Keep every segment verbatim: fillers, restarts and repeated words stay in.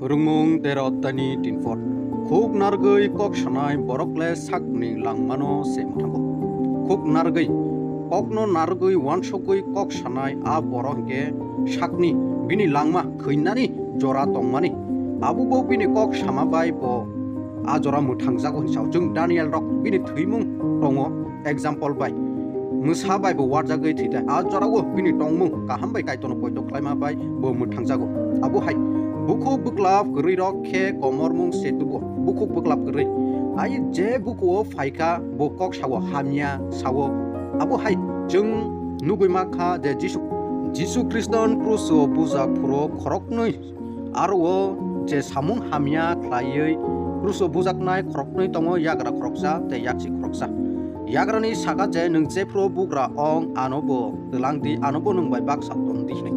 Rwngmung tero tani tinphor. Khuk narwgwi kok sanai borok le sakni langmano se mwthango. Khuk narwgwi, kokno narwgwi wansokgwi kok sanai a borok hwnkhe sakni bini langma khwinani jora tongmani. Abo bo bini kok sama bai bo a jora mwthangjago hinwi sao. Chwng Daniel rok bini thwimung tongo. Example bai, mwsa bai bo warjagwi thwi thai. A jorao bini tongmung kaham bai Kaitorno poito khlaima bai bo mwthangjago. Abo hai bukhuk bwklap kwrwi rok khe komormung se tubo. Bukhuk bwklap kwrwi. Ai je bukuo phaikha bo kok sao, hamya sao. Abo hai chwng nugwi mankha je Jisu, Jisu Khriston kruso bujak phuru khoroknwi Aro o je samung hamya khlaiwi kruso bujaknai khoroknwi tongo, yagra khoroksa tei yaksi khoroksa. Yagrani saka je, "Nwng jephru bugra ong, ano bo twlang di, ano bo nwng bai baksa ton di," hwnwi.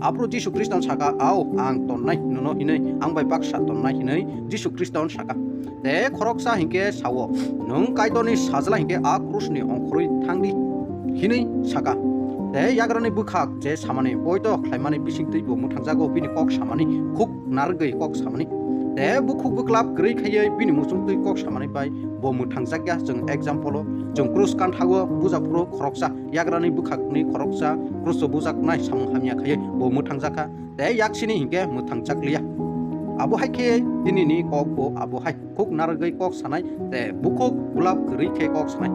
Aphuru Jisu Khristo saka, "Ao, ang tonnai nono," hwnwi, "ang bai baksa tonnai," hwnwi Jisu Khristo saka. Tei khoroksa hinkhe sao, "Nwng Kaitorni sajla hinkhe a krusni ongkhorwi thang di," hwnwi saka. Tei yagrani bwkhak je samani poito khlaimani bisingtwi bo mwthangjago, bini kok samani khuk narwgwi kok samani. Tei bukhuk bwklap kwrwi khaiwi bini muchungtwi kok samani bai bo mwthangjakya. Chwng example-o, chwng krus kanthao bujaphuru khoroksa, yagrani bwkhakni khoroksa kruso bujaknai samung hamya khaiwi bo mwthangjakha. Tei yaksini hinkhe mwthangjakliya. Abo hai khe tinini kok bo abo hai. Khuk narwgwi kok sanai, tei bukhuk bwklap kwrwi khe kok sanai.